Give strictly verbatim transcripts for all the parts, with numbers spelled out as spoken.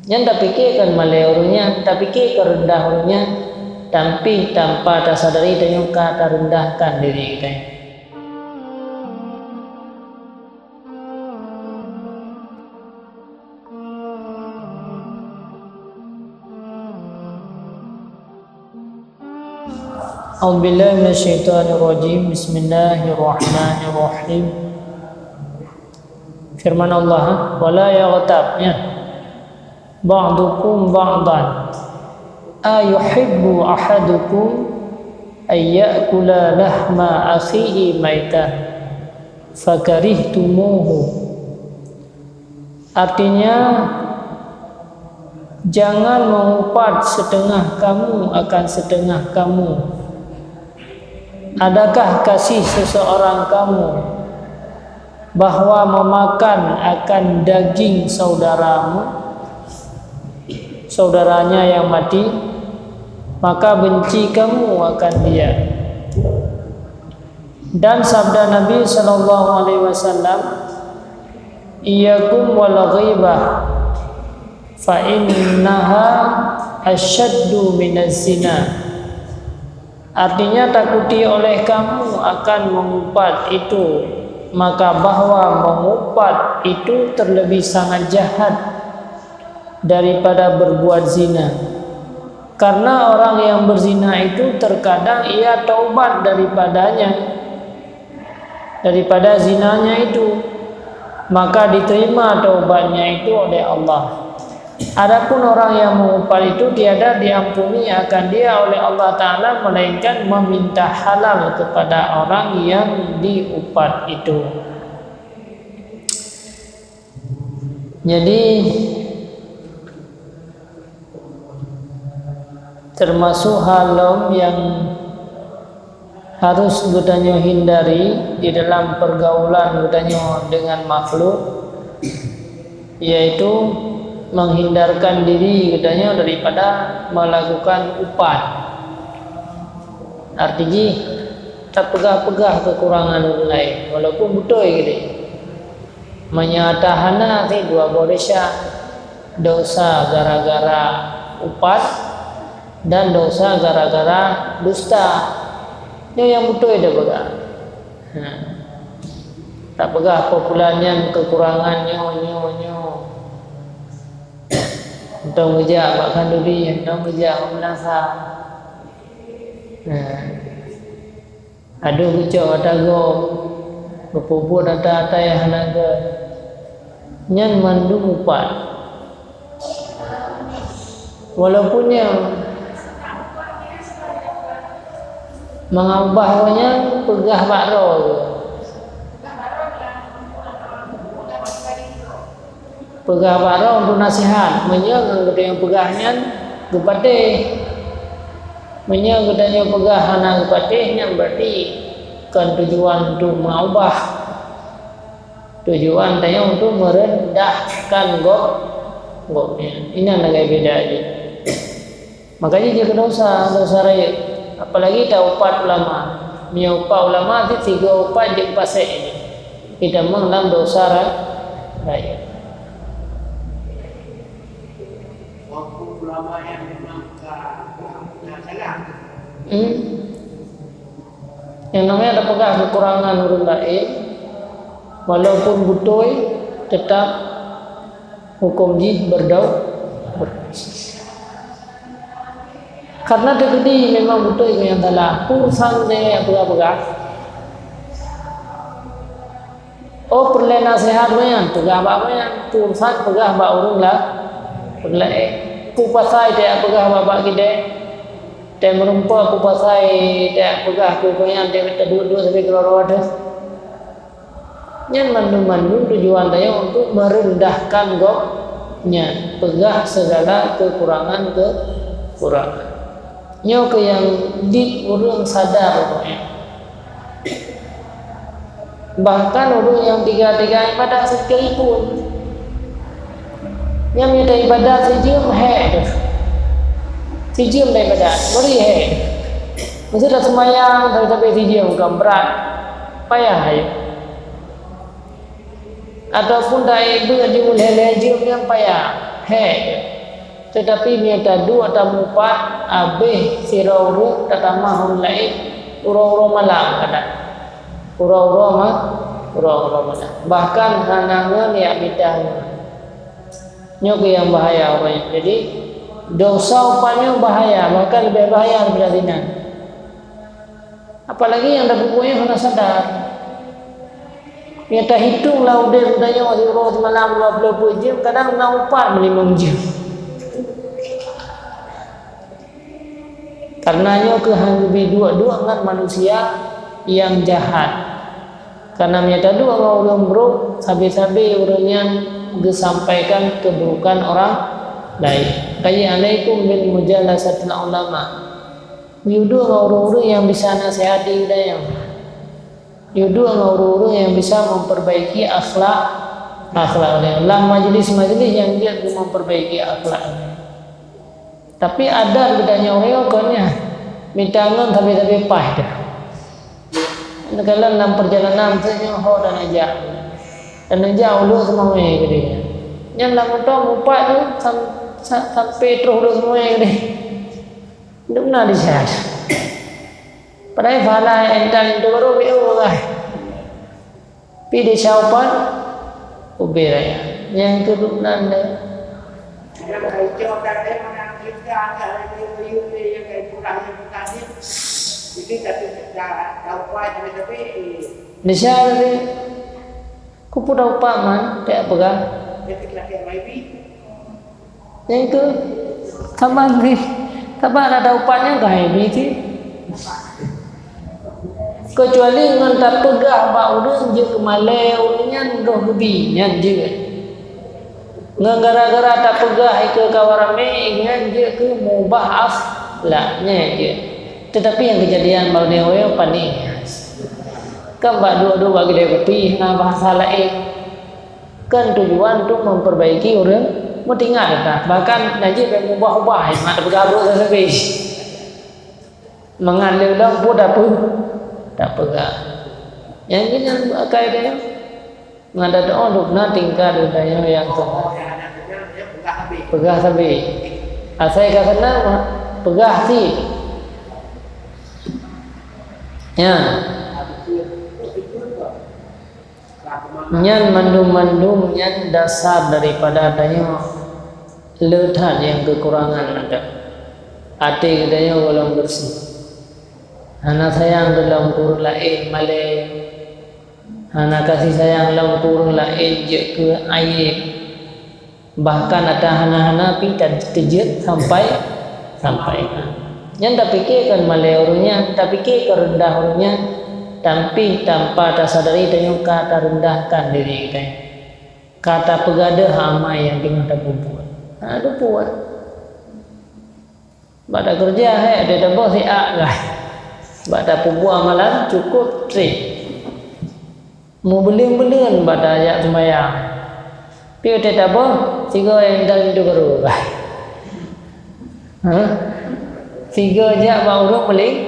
Nyan tapike kon malée ureuëng nyan, tapike kon reundah ureuëng nyan, tapi tanpa tasadari tanyoe ka tarendahkan diri geutanyoe. A'udzubillahi minasyaitonirrajim. Bismillahirrahmanirrahim. Firman Allah, "Wala yaghtab," ya. "Ba'dukum ba'dan. Ayuhibbu ahadukum ayyakula lahma akhihi maitan fakarihtumuhu." Artinya, jangan mengupat setengah kamu akan setengah kamu. Adakah kasih seseorang kamu bahwa memakan akan daging saudaramu, saudaranya yang mati, maka benci kamu akan dia? Dan sabda Nabi sallallahu alaihi wasallam, "Iyyakum wal ghibah, fa innaha asyaddu minaz zina." Artinya, takuti oleh kamu akan mengupat itu, maka bahwa mengupat itu terlebih sangat jahat daripada berbuat zina. Karena orang yang berzina itu terkadang ia taubat daripadanya, daripada zinanya itu, maka diterima taubatnya itu oleh Allah. Adapun orang yang mengupat itu tiada diampuni akan dia oleh Allah Ta'ala, melainkan meminta halal kepada orang yang diupat itu. Jadi, termasuk hal lom yang harus geutanyoe hindari di dalam pergaulan geutanyoe dengan makhluk, yaitu menghindarkan diri geutanyoe daripada melakukan upat. Arti jih, tapeugah-peugah kekurangan ureuëng laén, walaupun beutôi geutanyoe. Meunyoe tahana cit dua boh desya, dosa gara-gara upat dan dosa gara-gara dusta. Nyoe nyang beutôi tapeugah. Ha. Tapeugah peue pulan nyan kekurangan nyoe, nyoe, nyoe. Entong geujak bak khanduri, entong geujak bak meunasah. Ha. Adoh geucok ata gob, geupeubuet ata-ata nyang hana göt. Nyan mandum upat. Walaupun nyan mangat ubah gobnyan peugah bak droe. Peugah bak droe untuk nasihat, meunyoe ngon geutanyoe peugah nyan geupatéh. Meunyoe geutanyoe peugah hana geupatéh, nyan berarti kon tujuan untuk meuubah. Tujuan tanyoe untuk meurendahkan gob, gobnyan. Inan lagée beda jih. Makanya jeuet keu dosa, dosa rayeuk. Apalagi taupat ulama. Meunyoe upat ulama, sigoe upat jeuet pasek ini. Kita meulam dosa ra-, rayeuk. Waktu ulama yang memang ka, ka salah. Hmm. Yang namanya ada peugah kekurangan ureuëng laén, walaupun beutôi, tetap hukum jih berdau-, karena teukeudi memang beutôi nyang salah. Peue urusan nyan nyang peugah-peugah. Oh, peureulée naseuhat nyan, peugah bak nyan. Peue urusan peugah bak ureuëng la-, ureuëng laén. Peue pasai teupeugah bak, bak geude. Teumeureumpok peue pasai teupeugah keu nyan, teuduek-duek sabe keudroe-droe teuh. Nyan mandum-mandum tujuan tanyoe untuk merendahkan gobnyan, peugah segala kekurangan-kekurangan. Nyoe keuh nyang dit ureuëng sadar rupanya. Bahkan ureuëng nyang tiga-tiga ibadat sekalipun. Nyang mita ibadat sijeuem hék teuh. Sijeuem dah ibadat, bari hék. Meuseuti seumayang, tapi-tapi sijeuem kan brat. Payah ayeuh. Ataupun dah ibadat jeuem lhée-lhée jeuem nyang payah, hék teuh. Teutapi meunyoe taduek tamupat, abéh sidroe ureuëng tatamah ureuëng laén, uroe-uroe malam kadang. Uroe-uroe ma-, uroe-uroe malam. Bahkan hana ngon jak mita ngon. Nyoe keuh nyang bahaya uroe nyoe. Jadi, desya upat nyoe bahaya, bahkan leubeh bahaya daripada zina. Apalagi nyang tapeubuet nyoe hana sadar. Nyang tahitong lam udeb geutanyoe siuroe simalam dua ploh peuet jeuem, kadang na upat meulimong jeuem. Karena nyoe keuh han geubi duek-duek ngon manusia nyang jahat. Karena meunyoe taduek ngon ureuëng brok, sabe-sabe ureuëng nyan geusampaikan keuburukan orang laén. Makajih alaikum bil mujalasatil ulama. Yue duek ngon ureuëng-ureuëng nyang bisa nasihati geutanyoe. Yue duek ngon ureuëng-ureuëng nyang bisa memperbaiki akhlak, akhlak geutanyoe. Lam majlis-majlis nyang jeuet keu memperbaiki akhlak. Tapi adat geutanyoe nyoe kon nyan, mita ngon sabe-sabe paih teuh. Neukalon lam perjalanan, miseue nyoe ho dan neujak. Dan neujak u Lhokseumawe keudeh. Nyan lam moto mupat tu sam-, sa-, sampai troh u Lhokseumawe keudeh. Dum na desya. Padahai pahala nyang intan itu baru mieu peugah. Pi desya upat ubé raya. Nyang keuduek nan deh. Desya tadi. Kupeue upat man, tak peugah. Nyang keuh, saban sih. Saban ada upat nyan ka hai bi sih. Kecuali ngon tapeugah bak ureuëng jeuet keu malée ureuëng nyan roh geubi, nyan jeuet. Ngon gara-gara tapeugah ikeue kawa ramé, nyan jeuet keu mubah akhlak, nyan jeuet. Teutapi nyang keujadian bak ureuëng nyoe pané. Kan bak duek-duek bak keudè kupi, na bahasa laén. Kan tujuan untuk memperbaiki ureuëng meutinggai that. Bahkan na jeuet bèk mubah-ubah, mak tapeugah brok sabe-sabe. Mangat lé ulôn pun tapeugah. Nyang keunan akai teuh. Mangat tateupue dum na tingkat geutanyoe nyang sama. Peugah sabe. Asai ka keunan, peugah cit. Nyan. Nyan mandum-mandum nyan dasar daripada tanyoe le that nyang keukurangan mantong. Até geutanyoe gohlom beureuséh. Hana sayang lom keu ureuëng laén malée. Hana kasih sayang lom keu ureuëng laén jeuet keu ayeb. Bahkan ata hana-hana pi ta-, teujeuet sampai, sampai. Nyan tapike kon malée ureuëng nyan, tapike kon reundah ureuëng nyan, tapi tanpa tasadari tanyoe ka tarendahkan diri geutanyoe. Ka tapeugah deuh amai nyang teungoh tapeubuet. Hana teubuet. Bak takeureuja hék, teutaböh siak gah. Bak tapeubuet amalan cukôp treb. Meubeuleuen-beuleuen bak tajak seumayang. Piôh teutaböh, sigoe nyang dan itu baru gah. Hah? Sigoe jak bak ureuëng meuling-,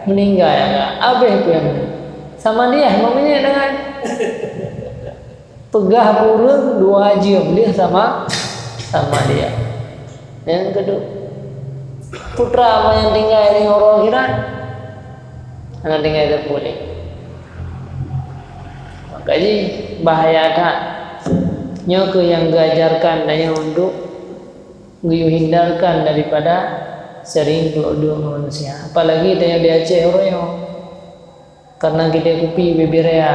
meuninggai gah. Abéh peue nyang sama dia, meuminyék dengan. Peugah ureuëng dua jeuem lheueh sama, sama dia. Nyang keudua, putra nyang tinggai di uroe akhirat, hana tinggai teupeu lé. Maka jih bahaya that. Nyoe keuh nyang geuajarkan tanyoe untuk geuyue hindarkan daripada sering duek-duek ngon manusia. Apalagi tanyoe di Aceh uroe nyoe. Karena gidée kupi bibiraya,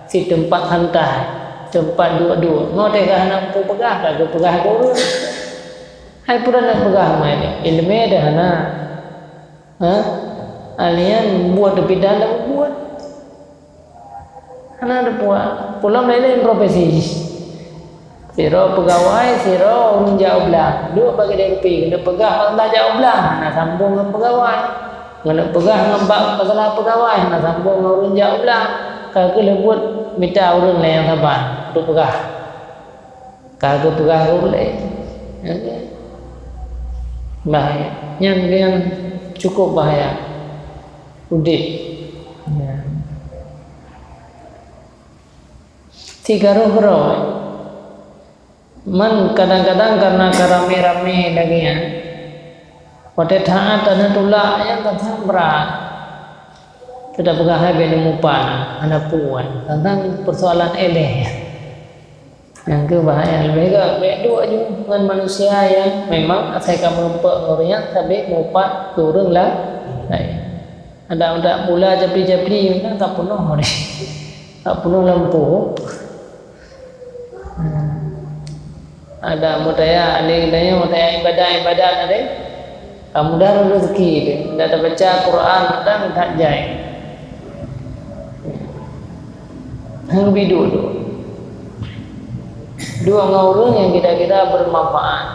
si teumpat santai, teumpat duek-duek. Nyoe teuh ka hana peugah, ka geupeugah keu ureuëng. Hai peue na peugah mai, iéleumé teuh hana. Ha? Alian buet teupidan dak buet. Hana teupuak. Peulom laén-laén profesi. Sidroe peugawai, sidroe ureuëng jak u blang. Duek bak keudè kupi, keuneuk peugah masalah jak u blang, hana sambong ngon peugawai. Keuneuk peugah ngon bak masalah peugawai, hana sambong ngon ureuëng jak u blang. Ka keuh lheueh buet mita ureuëng laén nyang saban untuk peugah. Ka keuh peugah ureuëng laén. Bahaya. Nyan, nyan cukup bahaya. Udeb. Nyan. Sigaroh-garoh. Man kadang-kadang karena ka ramé-ramé lagée nyan, watée taát hana tulak, nyan ka that brat. Teutab peugah hai bèk neumupat, hana peue, teuntang peusoalan éléh. Nyang keu bahaya, leubeh gét bèk duek ju ngon manusia nyang memang asai ka meurumpok ngon ureuëng nyang sabé meupat keu ureuëng la-, laén. Adak-adak pula japli-japli, kan ka peunoh deh. Ka peunoh lampôh. Hmm. Adak meutaya, adak geutanyoe meutaya ibadat-ibadat tadi. Ka mudah rezeki teuh. Ndak tabaca Quran, mantong that jai. Hana bi duek-duek. Duek ngon ureuëng nyang kira-kira bermanfaat.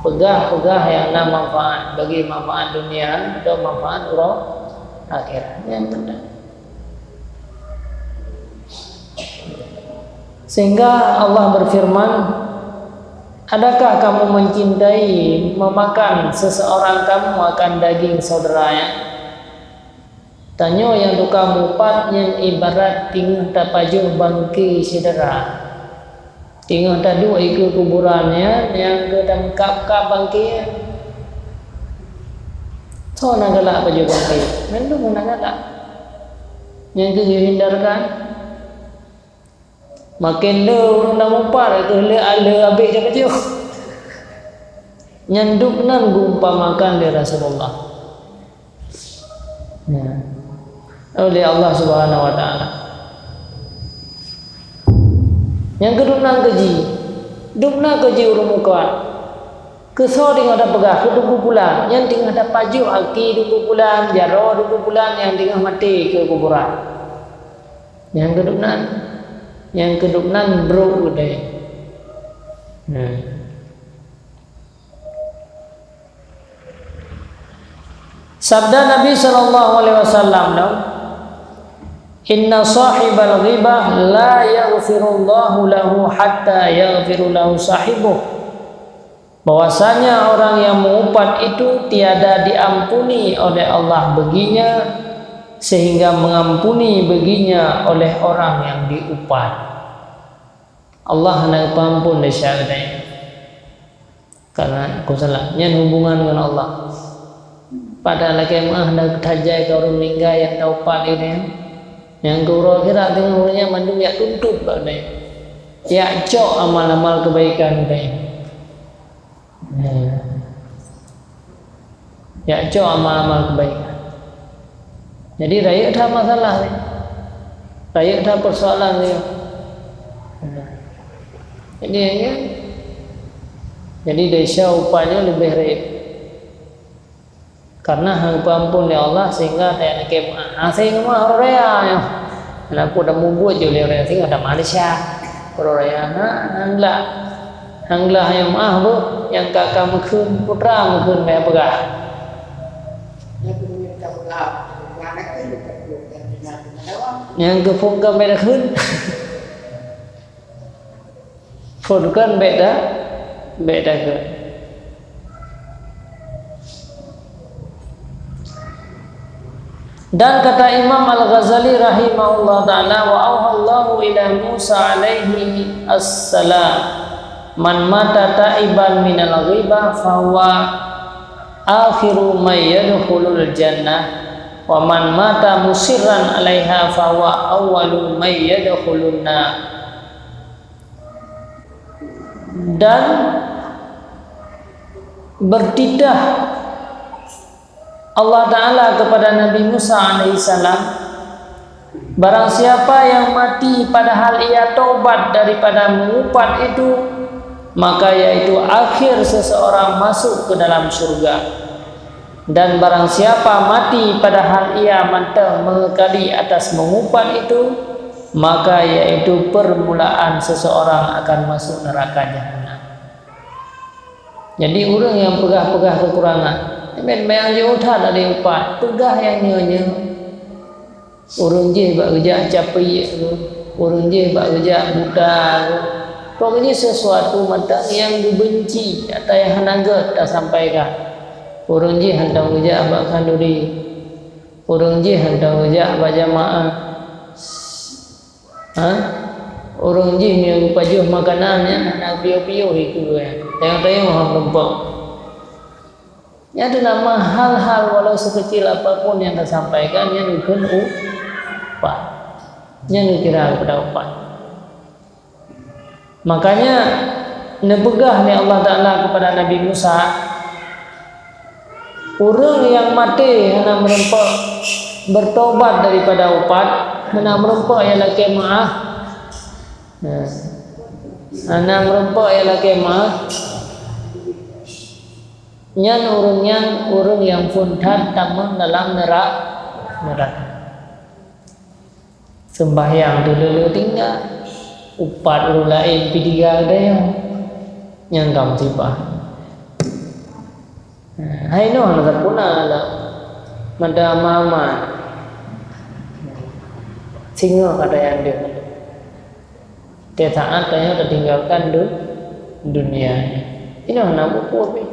Peugah-peugah nyang na manfaat, bagi manfaat dunia atau manfaat uroe akhirat. Nyang penting. Sehingga Allah berfirman, "Adakah kamu mencintai memakan seseorang kamu akan daging saudaranya?" Tanyoe nyang tukang mupat nyan ibarat teungoh tapajoh bangke syedara. Teungoh taduek dikeue kuburan nyan, nyang keu tameukab-kab bangke nyan. Soe na galak pajoh bangke? Mandum na galak. Nyang keu geuhindarkan. Maken le ureuëng na mupat, keu le, le abéh tapajoh. Nyan dum nan geuumpamakan lé Rasulullah. Ya. Oleh Allah Subhanahu wa Taala. Nyang keudum nan keuji, dum nan keuji ureuëng mupat. Keusoe teungoh tapeugah, keu teungku pulan, nyan teungoh tapajoh aki teungku pulan, jaroe teungku pulan nyang teungoh maté keu kuburan. Nyang keudum nan, nyang keudum nan brok udai. Hmm. Sabda Nabi sallallahu alaihi wasallam, "Inna sahibal ghibah la yaghfirullahu lahu hatta yaghfiru lahu sahibuh." Bahwasanya orang yang mengupat itu tiada diampuni oleh Allah baginya sehingga mengampuni baginya oleh orang yang diupat. Allah hana peuampun desya geutanyoe. Karena aku salah. Nyan hubungan ngon Allah. Padahai lakée meuáh na tajai ka ureuëng meuninggai nyang taupat lé nyan. Nyang keu uroe akhirat teungoh ureuëng nyan mandum jak tuntut bak geutanyoe. Jak cok amal-amal keubaikan geutanyoe. Ya. Jak cok amal-amal keubaikan. Jadi, rayeuk that masalah nyoe. Rayeuk that peusoalan nyoe. Jadi, ya. Jadi, desya upat nyoe leubeh rayeuk. Karena hana peuampun lé Allah sehingga tajak nakeuh meuáh. Hase meuáh uroe raya nyoe. Kenapa dah mubuet je uroe raya sehingga dah Malaysia. Uroe raya na, hana. Hana nyang meuáh beuh, nyang ka, ka meukheun, putra meukheun meuáh peugah. Nyang keuphon ka meuáh kheun. Phon kan beda, beda ke. Dan kata Imam Al-Ghazali rahimahullah ta'ala, "Wa auhallahu ila Musa alaihi assalam, man mata ta'iban minal ghibah fahuwa akhiru may yadkhulul jannah, wa man mata musirran alaiha fahuwa awwalu may yadkhulun nar." Dan bertitah Allah Ta'ala kepada Nabi Musa alaihissalam, barang siapa yang mati padahal ia taubat daripada mengupat itu, maka yaitu akhir seseorang masuk ke dalam syurga. Dan barang siapa mati padahal ia mantong mengekali atas mengupat itu, maka yaitu permulaan seseorang akan masuk neraka jahanam. Jadi, ureuëng nyang peugah-peugah keukurangan, meunan nyang jeuet that lé upat, peugah nyang nyoe-nyoe. Ureuëng jih bak geujak capiek keuh, ureuëng jih bak geujak buta keuh. Pokok jih sesuatu mantong nyang geubenci atau nyang hana gét tasampaikan. Ureuëng jih hantom geujak bak khanduri. Ureuëng jih hantom geujak bak jamaah. Ha? Ureuëng jih meunyoe geupajoh makanan nyan hana piôh-piôh ikeue, tayong-tayong hom lumpok. Nyan teuma hal-hal walau sekecil apapun yang tasampaikan nyan geukheun upat. Nyan geukira keupada upat. Makanya neupeugah lé Allah Taala keupada Nabi Musa, ureuëng nyang maté hana meurumpok bertobat daripada upat, hana meurumpok nyang lakée meuáh, hana meurumpok nyang lakée meuáh, nyan ureuëng nyan ureuëng nyang phon that tamong dalam neura-, neuraka. Seumbahyang teuleu-leu tinggai, upat ureuëng laén pih tinggai geutanyoe, nyang ka musibah. Hai noh hana sapeue na lah, mata ama-ama singoh kata nyang deuh. Tiep saát tanyoe tatinggalkan du-, dunia. Inoe hana buku pih.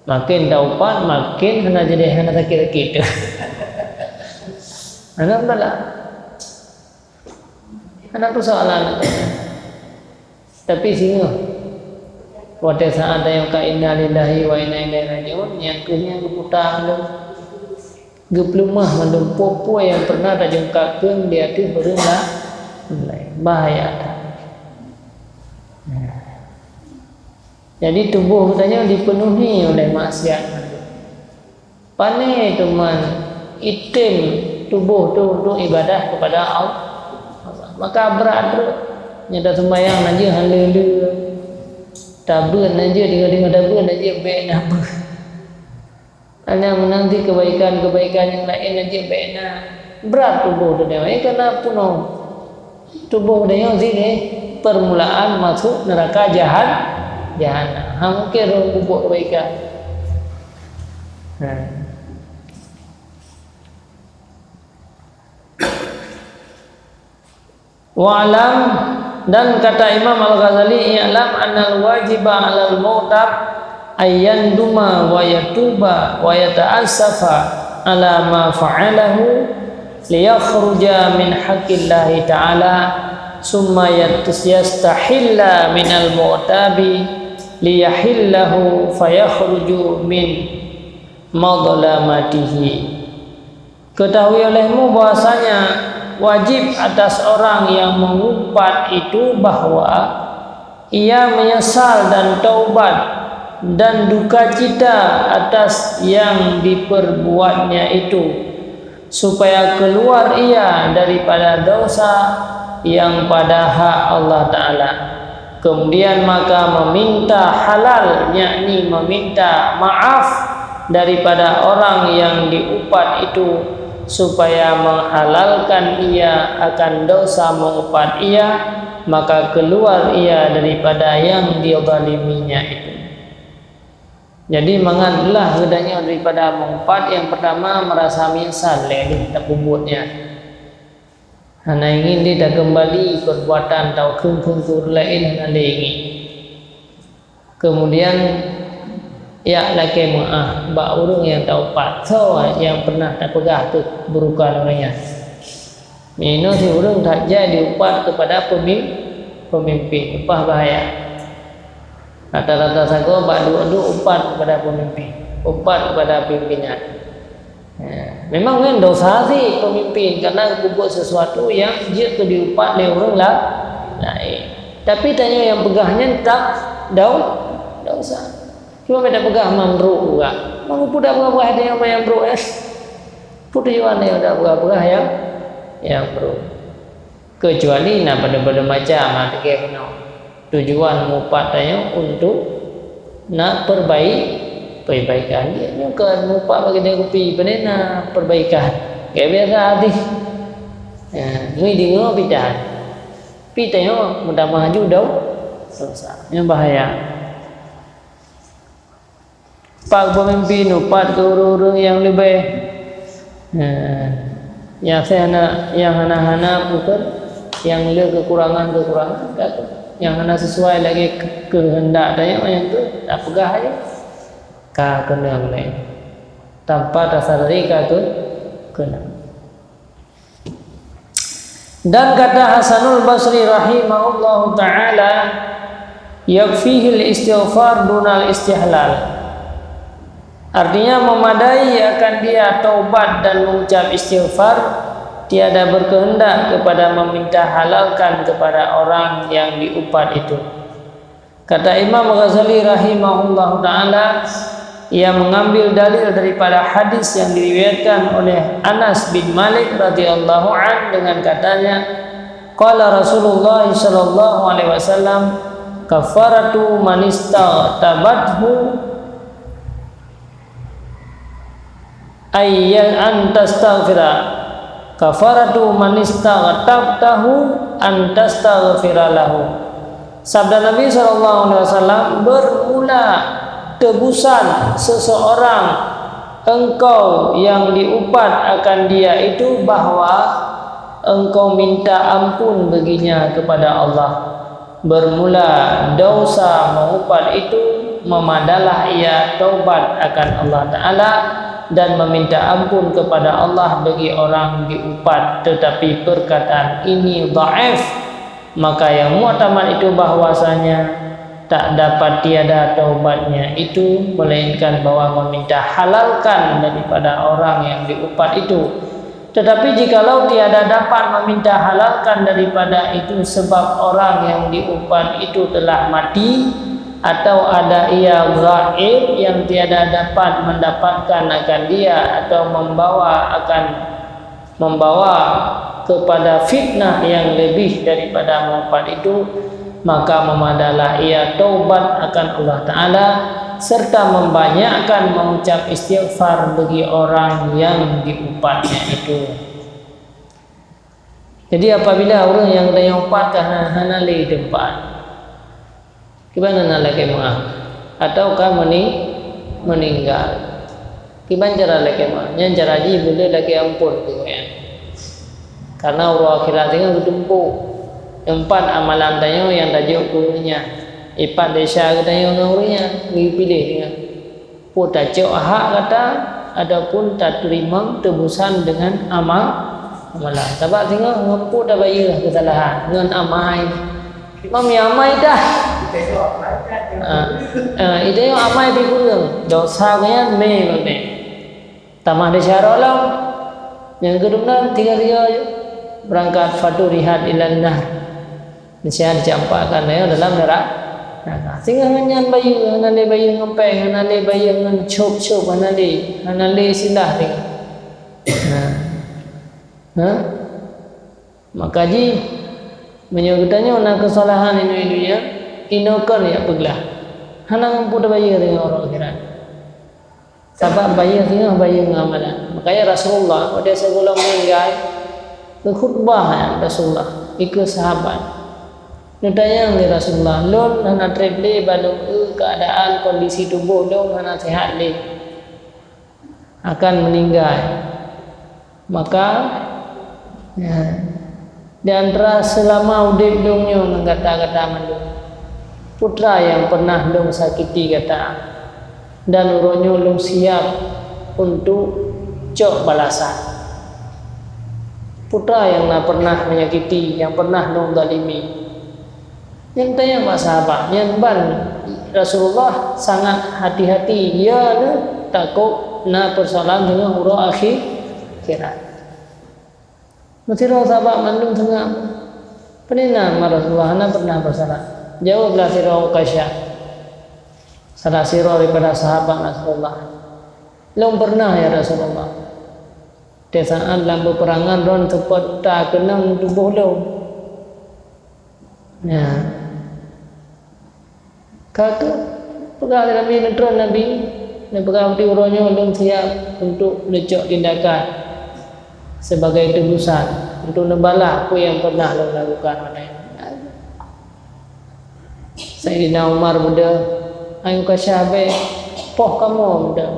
Makin taupat, makin hana jadi, hana sakét-sakét. Hana masalah. Hana persoalan. Tapi singoh, watée saát tanyoe ka inna lillahi wa inna ilaihi raji'un, nyang keuh nyan geuputa mandum. Geupeuleumah mandum peue-peue nyang pernah tajungkapkeun di ateueh ureuëng la-, laén. Bahaya that. Jadi, tuboh geutanyoe dipenuhi oleh maksiat mandum. Pane teuma item tuboh tu untuk ibadah kepada Allah. Maka brat tu. Nyata sembahyang na jeuet hana le-le. Tabeuet na jeuet, deungoe-deungoe tabeuet na jeuet, bék na beuet. Hana meunanti kebaikan-kebaikan nyang laén na jeuet bék na. Brat tuboh tu deungoe, eh, kana punoh. Tuboh tanyoe sini permulaan masuk neraka jahan-, jahanam. Ha, mungkin ureuëng peubuet kebaikan. Ha. Wa'lam, dan kata Imam Al-Ghazali, "I'lam annal wajiba 'alal mu'tab ayyanduma wa yatuba wa yata'assafa 'ala ma fa'alahu liyakhruja min haqqillahi ta'ala, summa yat-, yastahilla minal mu'tabi liyahillahu fayakhruju min madlamatihi." Ketahui olehmu bahwasanya wajib atas orang yang mengumpat itu bahwa ia menyesal dan taubat dan duka cita atas yang diperbuatnya itu, supaya keluar ia daripada dosa yang pada hak Allah Ta'ala. Kemudian maka meminta halal, yakni meminta maaf daripada orang yang diupat itu, supaya menghalalkan ia akan dosa mengupat ia, maka keluar ia daripada yang dizaliminya itu. Jadi, mangat blah geutanyoe daripada mengupat, yang pertama merasa menyesal lé lheueh tapeubuet nyan. Hana ingin lé takeumbali perbuatan taukheueng-kheueng keu ureuëng laén, hana lé ingin. Kemudian, jak lakée meuáh bak ureuëng nyang taupat, soe nyang pernah tapeugah keu keuburukan ureuëng nyan. Meunyoe si ureuëng that jai diupat keupada peumi-, peumimpén, leupah bahya. Rata-rata sagoe bak duek-duek upat keupada peumimpén, upat keupada pimpénan. Ya, memang nyan dosa sit peumimpén, karena geupeubeuet sesuatu nyang jeuet keu diupat lé ureuëng la-, laén. Tapi tanyoe nyang peugah nyan teutap dau-, dosa. Cuma beda peugah mandruk juga. Meunyoe peue dak peugah-peugah tanyoe nyang mandruk, eh? Peue tujuan tanyoe dak peugah-peugah nyang, nyang brok? Keucuali na padum-padum macam, ha, teuka keunoe. Tujuan mupat tanyoe untuk na perbaik-, perbaikan. Nyoe kon mupat bagi tanyoe kupi, pane na perbaikan. Kayak biasa hati. Ya, ngui deungoe pih tan. Pih tanyoe meutamah laju dau-, dosa. Nyoe bahaya. Pat peumimpén, pat keu ureuëng-ureuëng nyang leubeh. Nah, nyang hana, nyang hana-hana bukon, nyang le keukurangan-keukurangan, ka tu. Nyang hana sesuai lagée ke-, keuheundak tanyoe, nyang tu tapeugah aja. Ka keunong lé. Tanpa tasadari ka keu-, keunong. Dan kata Hasanul Basri rahimahullahu ta'ala, "Yakfihil istighfar dunal istihlal." Artinya, memadai akan dia taubat dan mengucap istighfar, tiada berkehendak kepada meminta halalkan kepada orang yang diupat itu. Kata Imam Ghazali rahimahullahu ta'ala, ia mengambil dalil daripada hadis yang diriwayatkan oleh Anas bin Malik radhiyallahu an dengan katanya, qala Rasulullah sallallahu alaihi wasallam, "Kafaratu man istaghtabathu ayyan an tastaghfira, kafaratu man istaghtabtahu an tastaghfira lahu." Sabda Nabi sallallahu alaihi wasallam, "Bermula tebusan seseorang engkau yang diupat akan dia itu bahwa engkau minta ampun baginya kepada Allah." Bermula dosa mengupat itu, memadalah ia taubat akan Allah Ta'ala dan meminta ampun kepada Allah bagi orang diupat, tetapi perkataan ini dhaif, maka yang muktamad itu bahwasanya tak dapat tiada taubatnya itu, melainkan bahwa meminta halalkan daripada orang yang diupat itu. Tetapi jikalau tiada dapat meminta halalkan daripada itu sebab orang yang diupat itu telah mati, atau ada ia ghaib yang tiada dapat mendapatkan akan dia atau membawa akan, membawa kepada fitnah yang lebih daripada mengupat itu, maka memadalah ia taubat akan Allah Ta'ala serta membanyakkan mengucap istighfar bagi orang yang diupatnya itu. Jadi, apabila ureuëng nyang geutanyoe upat ka hana, hana lé teumpat, kiban hana lakée meuáh, atawa ka meuni-, meuninggai, kiban cara lakée meuáh? Nyan cara jih beuleueh lakée ampôn keu gobnyan. Karena uroe akhirat singoh geutumpôk, teumpat amalan tanyoe nyang tajok keu ureuëng nyan, ipat desya geutanyoe ngon ureuëng nyan geupiléh singoh. Peue tacok hak gata ataupun tateurimong teubusan deungon ama-, amalan. Sabab singoh ngon peue tabayeue keusalahan, ngon amai. Mam nyang amai dah. Ah, ah, itu nyang amai pih kureueng. Dosa nyan mé ngon mé. Tamah di syaro lom. Nyang keudua tinggai-tinggai berangkat, faturihat ilan nar. Nasihat dicampakkan tanyoe dalam nera-, neraka. Singoh ngon nyan bayeue, hana lé bayeue ngon péng, hana lé bayeue ngon cop-cop, hana lé, hana lé silah singoh. Nah. Ha? Maka jih, meunyoe geutanyoe na keusalahan inoe donya, inoe kon jak peuglah. Hana mampu tabayeue deungon uroe akhirat. Sabab bayeue singoh bayeue ngon amalan. Makanya Rasulullah, watée sigohlom meuninggai, geukhutbah Rasulullah, dikeue sahabat. Neutanyong lé Rasulullah, "Lôn hana treb lé, ban lôn eu keuadaan kondisi tuboh lôn hana seuhat lé, akan meuninggai." Maka, ya, di antara seulama udeb lôn nyoe ngon gata-gata mandum, peue teuma nyang pernah lôn sakiti gata, dan uroe nyoe lôn siap untuk cok balasan. Peue teuma nyang na pernah menyakiti, nyang pernah lôn zalimi. Nyan tanyong bak sahabat nyan ban Rasulullah sangat hati-hati, ya, takot na peusoalan teungoh uroe akhi-, akhirat. Meusidroe sahabat mandum teungoh, "Peue na ma Rasulullah, hana pernah peusoalan?" Jaweueb lé sidroe Ukasyah, salah sidroe daripada sahabat Rasulullah, "Lôn pernah, ya Rasulullah. Di saát lam peperangan droen seupôt ta keunong tuboh lôn." Nah, ka kheueh peugah lé Nabi, neutron Nabi, neupeugah, "Di uroe nyoe lôn siap untuk neucok tindakan sebagai teubusan, untuk neubalah peue nyang pernah lôn lakukan." Saidina Umar beudôh, "Hai Ukasyah, bék poh kamoe beudôh.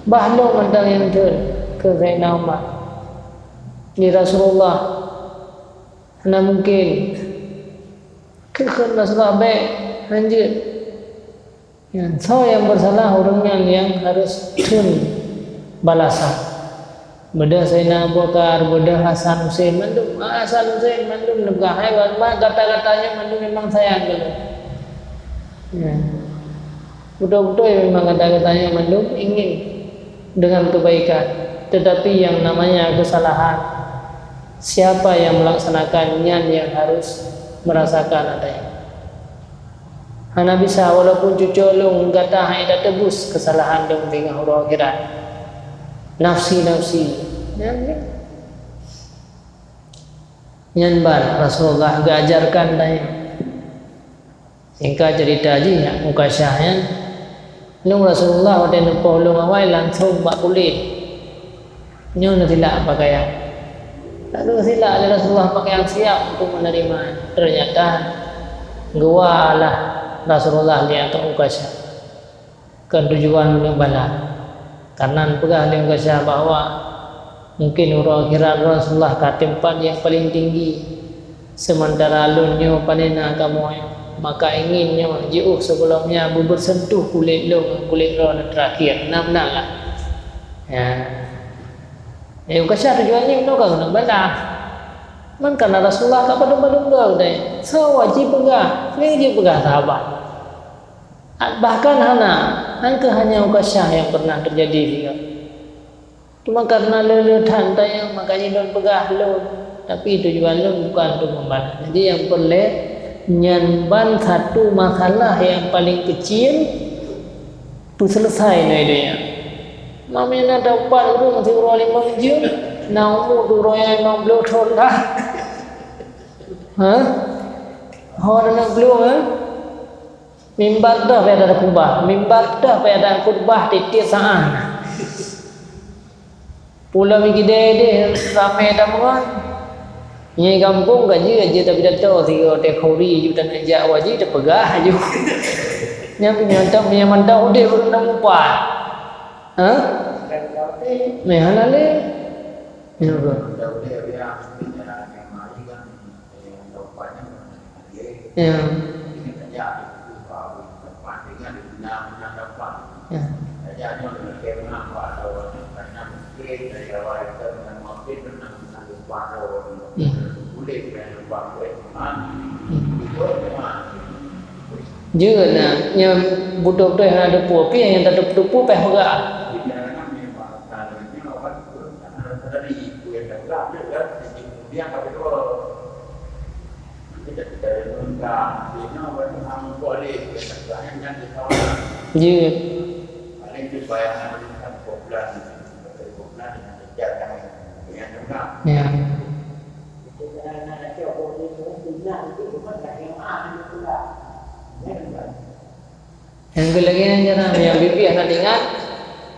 Bah lôn mantong nyang thôn," kheun Saidina Umar. "Di Rasulullah, hana mungken." Kheun Rasulullah, "Bék, hanjeuet." Nyan, soe nyang bersalah, ureuëng nyan nyang harus thôn balasan. Beudôh Saidina Abu Bakar, beudôh Hasan Husein, mandum. Ah, Hasan Husein, mandum neupeugah, "Hai, gata-gata nyoe mandum memang sayang keu lôn." Ya. Beutôi-beutôi memang gata-gata nyoe mandum ingin dengan kebaikan. Tetapi yang namanya kesalahan, siapa yang melaksanakan, nyan yang harus merasakan adanya. Hana bisa, walaupun cucoe lôn gata hana tateubiet kesalahan lôn singoh uroe akhirat. Nafsi-nafsi. Nyan, nyan ban Rasulullah geuajarkan tanyoe. Singkat cerita jih, Ukasyah nyan, lôn Rasulullah watèe neupoh lôn awai langsông bak kulét. Nyoe neusilak pakaian. Lalu silak lé Rasulullah pakaian siap untuk menerima. Ternyata geuwa lah Rasulullah lé ateueh Ukasyah. Kon tujuan untuk bala. Karena peugah lé Ukasyah bahwa mungkin uroe akhirat Rasulullah ka teumpat nyang paling tinggi. Sementara lôn nyoe pane na kamoe, maka ingin nyoe jiôh sigohlom nyan beubeuseuntuh kulét lôn ngon kulét droeneuh teurakhir. Nam-nam lah. Ya. Eh, Ukasyah tujuan jih meunoe ka keuneuk bala. Man kana Rasulullah ka padum-padum goe deh. Soe jipeugah, lé jipeugah sahabat. Bahkan hana, hana keuh hanya Ukasyah nyang pernah teujadi sigoe. Teuma karena le-le that tanyong, maka jih lôn peugah lôn, tapi tujuan lôn bukan untuk membantah. Jadi nyang peureulèe, nyan ban satu masalah nyang paling kecil peuseuleusoe ngon donya. Meunyoe na teupat ureueng siuroe limong jeuem, na umu uroe nyang limong ploh thon lah. Ha? Ho na ploh, ha? Mimbar toh payah takhutbah, mimbar toh payah takhutbah tiep-tiep saat. Pulo meukeudeh deh ramè tameugon. Nyoe gampông ka jeuet, jeuet tapidato sigoe teuh khuri ju taneuk jak wajib tapeugah ju. Nyan meunyoe mantong, meunyoe mantong udeb ureueng na mupat. Ha? Meuhana lé. Ya, bro. Ya. Ya. Hmm. Hmm. Jeuet na, nyang beutôi-beutôi hana teupeue, pih nyang tateupeue-teupeue pih peugah. Jeuet. Ya. Nyang keu lagèe nyan cara, meunyoe bibie hana teuingat,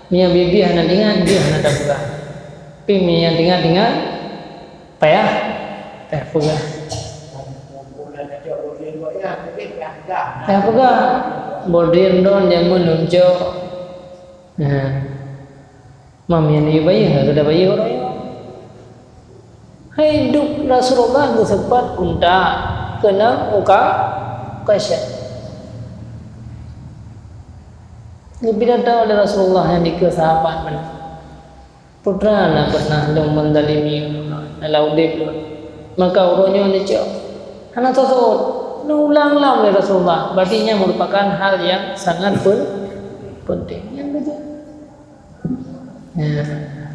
meunyoe bibie hana teuingat, jih hana tapeugah. Tapi meunyoe teuingat-teuingat, payah, payah peugah. Payah peugah. Boh drien droen nyang meuluncok. Nah. Mam nyang yue bayeue, ka geuda bayeue uroe nyoe. Hai duek Rasulullah geuseupôt unta keunan muka, muka syah. Geupidato lé Rasulullah nyang dikeue sahabat meunan. Peue teuma na pernah lôn meuzalimi ulôn, na lam udeb lôn. Maka uroe nyoe neucok. Hana teuseut. Neuulang lom lé Rasulullah. Berarti nyan merupakan hal yang sangat pen-, penting. Nyan beutôi. Ya,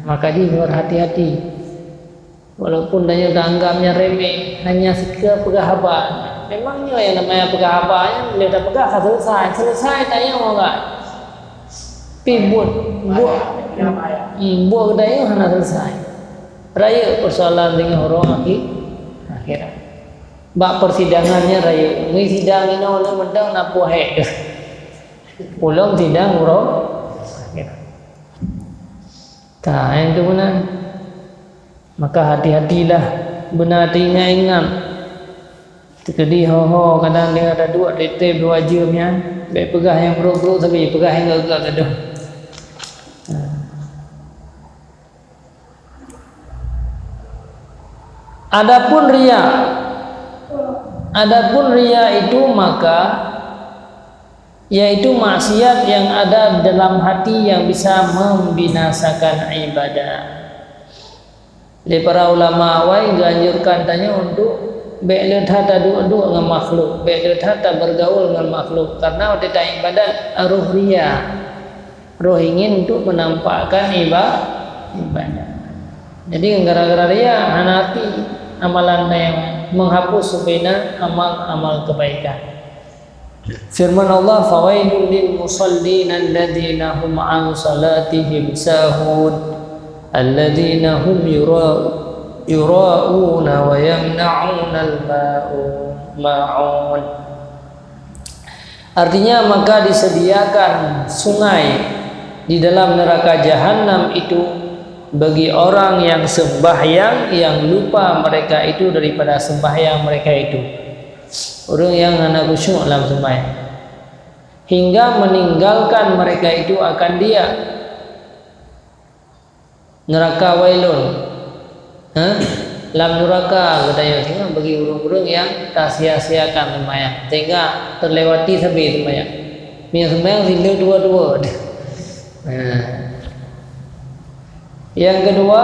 maka jih berhati-hati. Walaupun tanyoe taanggap nyan remeh, hanya sikeue peugah haba. Memang nyoe nyang namanya peugah haba nyan, bila tapeugah ka selesai. Selesai tanyoe agak. Pi buet, buet, hmm, buet geutanyoe hana selesai. Rayeuk persoalan deungon uroe akhi-, akhirat. Bak persidangan nyan rayeuk, ngi sidang inoe lôn mantong na peue hek. Ulôn sidang uroe akhirat. Ka, nyang keu meunan. Maka hati-hatilah, beuna teuingat-ingat. Teukeudi ho-ho kadang deungon taduek teutab dua jeuem nyan, bèk peugah nyang brok-brok sabe, peugah nyang gak-gak sadoe. Adapun riya, adapun riya itu maka yaitu maksiat yang ada dalam hati yang bisa membinasakan ibadah. Lé para ulama awai geuanjurkan tanyoe untuk bék le that taduek-duek ngon makhluk, bék le that tabergaul ngon makhluk, karena watée taibadat roh ria, roh ingin untuk menampakkan iba-, ibadat. Jadi gara-gara ria hana até amalan nyang menghapus seubena amal-amal kebaikan. Firman Allah, "Fawailul lil musallin alladzina hum an salatihim sahun, alladzina hum yura-, yura'una wa yamna'unal ma'u-, ma'un." Artinya, maka disediakan sungai di dalam neraka jahanam itu bagi orang yang sembahyang, yang lupa mereka itu daripada sembahyang mereka itu. Ureuëng nyang hana khusyuk lam seumayang, hingga meninggalkan mereka itu akan dia. Neraka wailun. Ha? Lam neraka geutanyoe singoh bagi ureuëng-ureuëng nyang tasia-siakan seumayang, sehingga terlewati sabe seumayang. Meunyoe seumayang sile dua-dua. Nah. Yang kedua,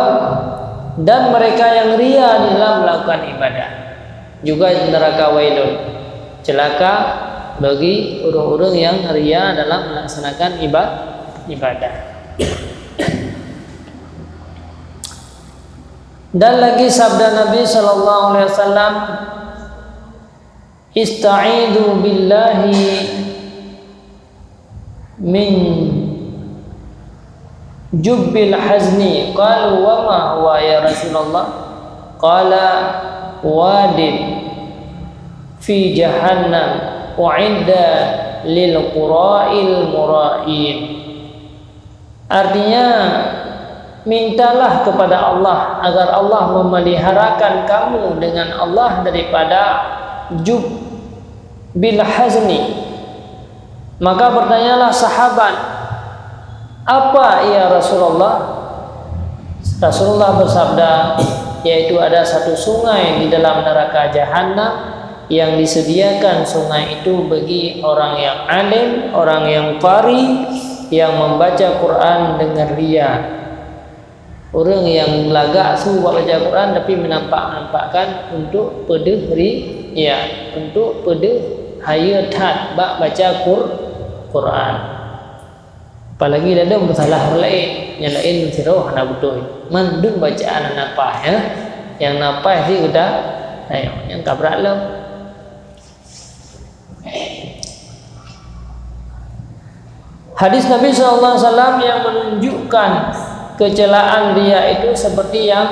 dan mereka yang ria dalam melakukan ibadah. Juga neraka wailun. Celaka bagi ureuëng-ureuëng yang ria dalam melaksanakan iba-, ibadah. Dan lagi sabda Nabi sallallahu alaihi wasallam, "Ista'idzu billahi min jubbil hazni." Qalu, "Wa ma huwa ya Rasulullah?" Qala, "Wadin fi jahannam u'idda lil qura'il mura'in." Artinya, mintalah kepada Allah agar Allah memeliharakan kamu dengan Allah daripada jub bil hazni. Maka bertanyalah sahabat, "Apa, ya Rasulullah?" Rasulullah bersabda, yaitu ada satu sungai di dalam neraka jahanam yang disediakan sungai itu bagi orang yang alim, orang yang qari, yang membaca Quran dengan ria. Ureuëng nyang lagak su bak baca Quran tapi menampak-nampakkan untuk peudeuh ri-, ya, untuk peudeuh hayeue that bak baca Qur-, Quran. Apalagi ladôm meusalah ureuëng laén, nyang laén sidroe hana beutôi. Mandum bacaan hana paih, ya. Nyang na paih cit geuda, ayo, nyang ka brat lom. Hadis Nabi sallallahu alaihi wasallam yang menunjukkan kecelaan ria itu seperti yang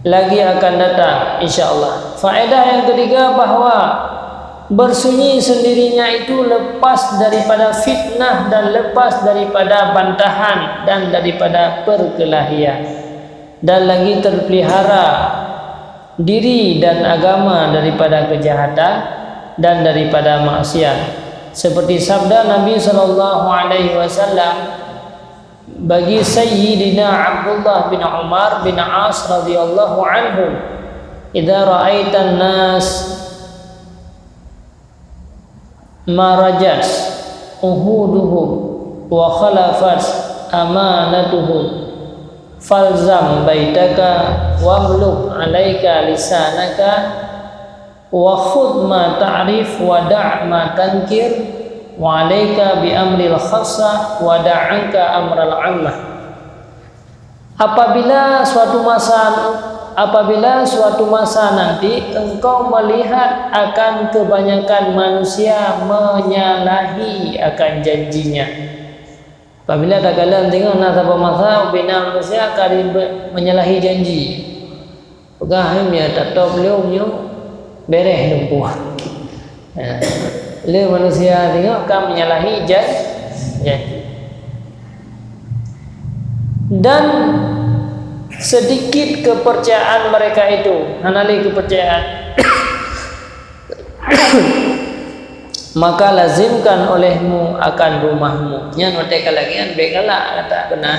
lagi akan datang, insya Allah. Faedah yang ketiga, bahwa bersunyi sendirinya itu lepas daripada fitnah dan lepas daripada bantahan dan daripada perkelahian, dan lagi terpelihara diri dan agama daripada kejahatan dan daripada maksiat. Seperti sabda Nabi sallallahu alaihi wasallam bagi Sayyidina Abdullah bin Umar bin As radhiyallahu anhu, "Idza ra'aitan nas marajat uhuduhum wa khalafat amanatuhum, falzam baitaka wamluk alaika lisanaka, wa khudh ma ta'rif wa da' ma tankir, wa alaika bi amril khassa wa da' anka amral ammah." Apabila suatu masa, apabila suatu masa nanti engkau melihat akan kebanyakan manusia menyalahi akan janjinya. Apabila takalon tengok na saboh masa ubena manusia ka ribe-, menyalahi janji. Peugah, "Hai, meunyoe tatop lôn nyoe, bereh lumpuh." Ha. Lé manusia tengok ka menyalahi jan-, janji. Dan sedikit kepercayaan mereka itu, hana lé kepercayaan. Maka lazimkan olehmu akan rumahmu. Nyan watée ka lagée nyan, bék galak kata beuna.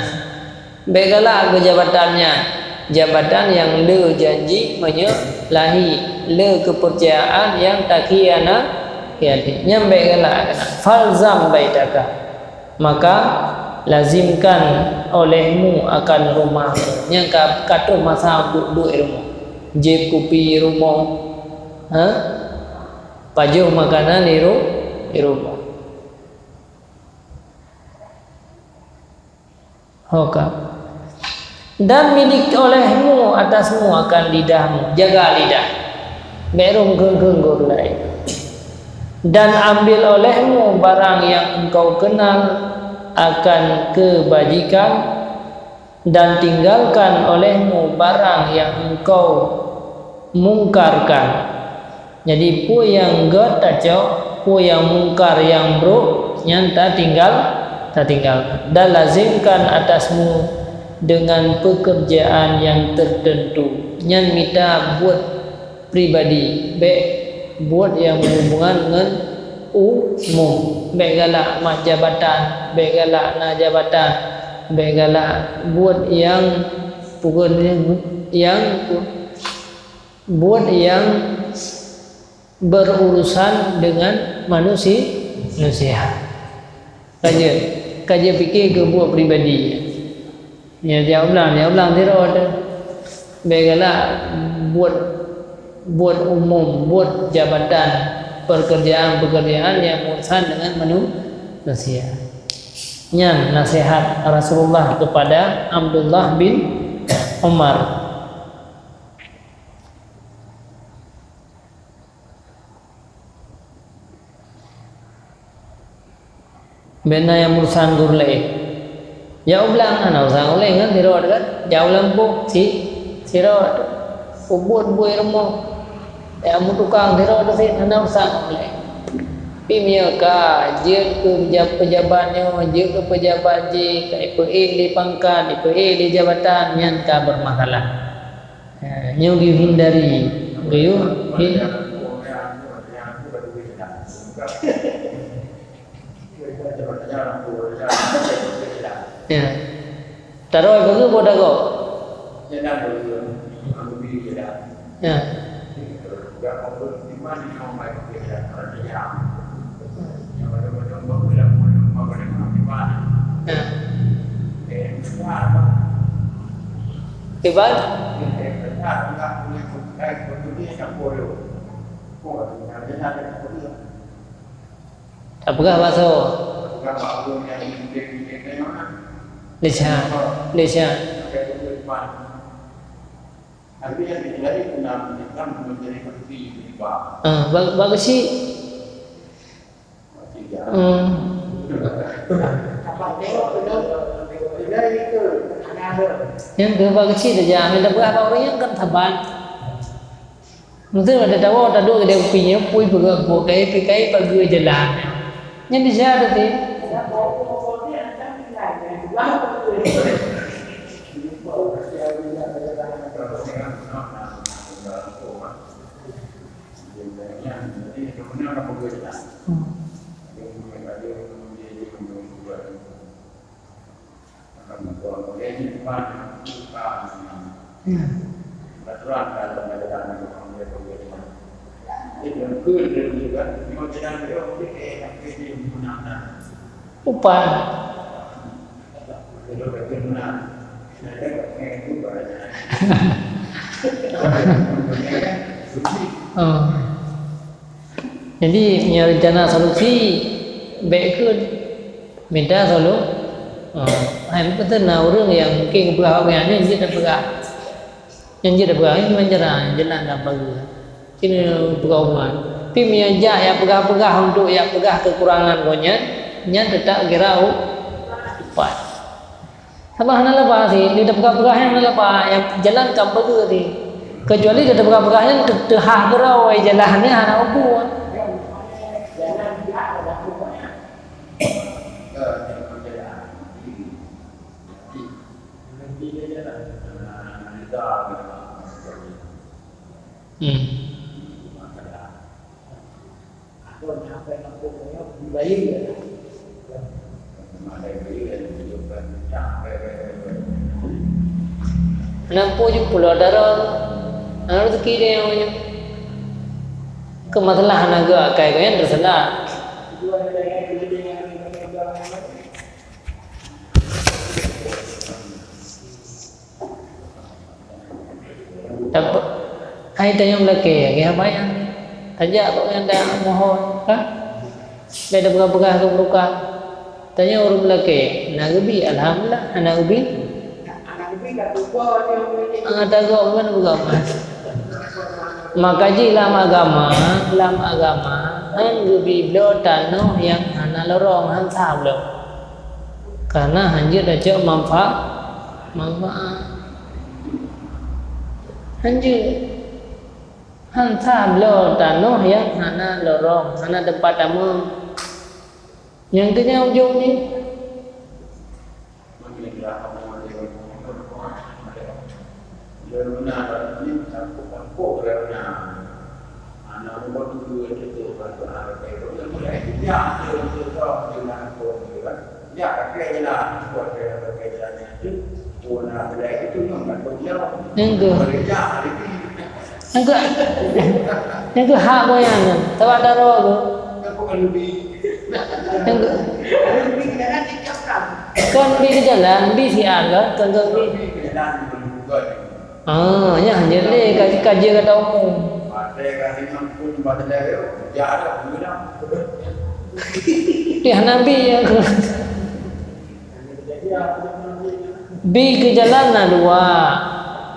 Bék galak keu jabatan nyan, jabatan nyang le janji meunyoe lahi, le keupeurcayaan nyang takhiana-, khianati. Nyan bék galak keunan. Falzam baitaka. Maka, Lazimkan olehmu akan rumoh. Nyang ka, ka troh masa duek-duek rumoh. Jieb kupi rumoh. Ha? Pajoh makanan di ru-, di rumoh. Ho ka. Dan milik olehmu atasmu akan lidahmu. Jaga lidah. Bèk rhom kheun-kheun gurèe. Dan ambil olehmu barang yang engkau kenal akan kebajikan, dan tinggalkan olehmu barang yang engkau mungkarkan. Jadi, peue nyang gèt tacok, peue nyang mungkar, nyang brôk, nyan tatinggal, tatinggalkan. Dan lazimkan atasmu dengan pekerjaan yang tertentu. Nyan mita buet pribadi, bèk buet nyang berhubungan ngon umum. Bèk galak mat jabatan, bèk galak na jabatan, bèk galak buet nyang pukon nyang buet nyang berurusan dengan manusi-, manusia. Ka jeuet, ka jeuet pike keu buet pribadi. Nyoe jak u blang, jak u blang sidroe teuh. Bèk galak buet, buet umum, buet jabatan, pekerjaan-pekerjaan nyang berurusan dengan manu-, manusia. Nyan nasihat Rasulullah kepada Abdullah bin Umar. Bèk na nyang urusan gurèe. Jak u blang hana urusan gurèe ngon sidroe kan? Jak u lampôh si-, sidroe. Peubuet buet rumoh. Jak meutukang sidroe teuh cit hana urusan gurèe. Tapi meunyoe ka jeuet keu peja-, pejabat nyoe, jeuet keu pejabat jih, ka ipeuék lé pangkat, ipeuék lé jabatan, nyan ka bermasalah. Ha, nyoe geuyue hindari, geuyue hin-, ya. Taroe peue buet dagoe? Ya. Ya. Kiban? Tapeugah bak soe? Desya, desya. Ah, ba-, bagus sih. Hmm. Nyang keu bak keuchik teuh, jangan tapeugah bak ureueng nyang kan saban. Meuteun ada tawoe taduek keudè kupi nyoe, pui peugah buet kai, pi kai pageue jalan. Nyan desya teuh. Hmm. Hmm. Upan. Oh. Jadi, nyoe rencana solusi, bèk kheun minta solu-, oh, hai, beutôi na ureueng nyang mungkin geupeugah awak nyan, nyan jeuet tapeugah. Nyan jeuet tapeugah, nyan memang cara, nyan jeulaih lam bageue. Keuneuk peugah umat. Tapi meunyoe jak, jak peugah-peugah untuk jak peugah kekurangan gobnyan, nyan teutap kira u-, upat. Sabab hana leubeh sih, di tapeugah-peugah nyan hana leubeh, nyang jalan ka bageue sih. Kecuali di tapeugah-peugah nyan teu-, teuhah keudroe jalan nyan hana ubu. Hmm. Nam ploh juta dolar, na rezeki dia yang punya. Keu masalah hana geuakai keu nyan teuseula. Hai tanyoe meulakée, lagée haba nyan. Tajak kok nyang tamohon, ka? Bèk tapeugah-peugah keu meuluka. Tanyoe ureueng meulakée, na geubi, alhamdulillah, hana geubi. Ah, tagok gimana peugah mah. Maka jih lam agama, lam agama, han geubi bloe tanoh nyang hana lorong, han sah bloe. Karena han jeuet tacok manfa-, manfaat. Han jeuet. Han sah bloe tanoh nyang hana lorong, hana teumpat tamong. Nyang keu nyan ujong jih. Nyang keu, nyang keu, nyang keu hak goyang nyan, sabab daroe geuh. Nyang keu, kon bi keu jalan, bi siat kan, kon, kon bi. Ah, nyan jeuet lé ka, ka jeuet gata umum. Pih hana bi nyang keu. Bi keu jalan na dua.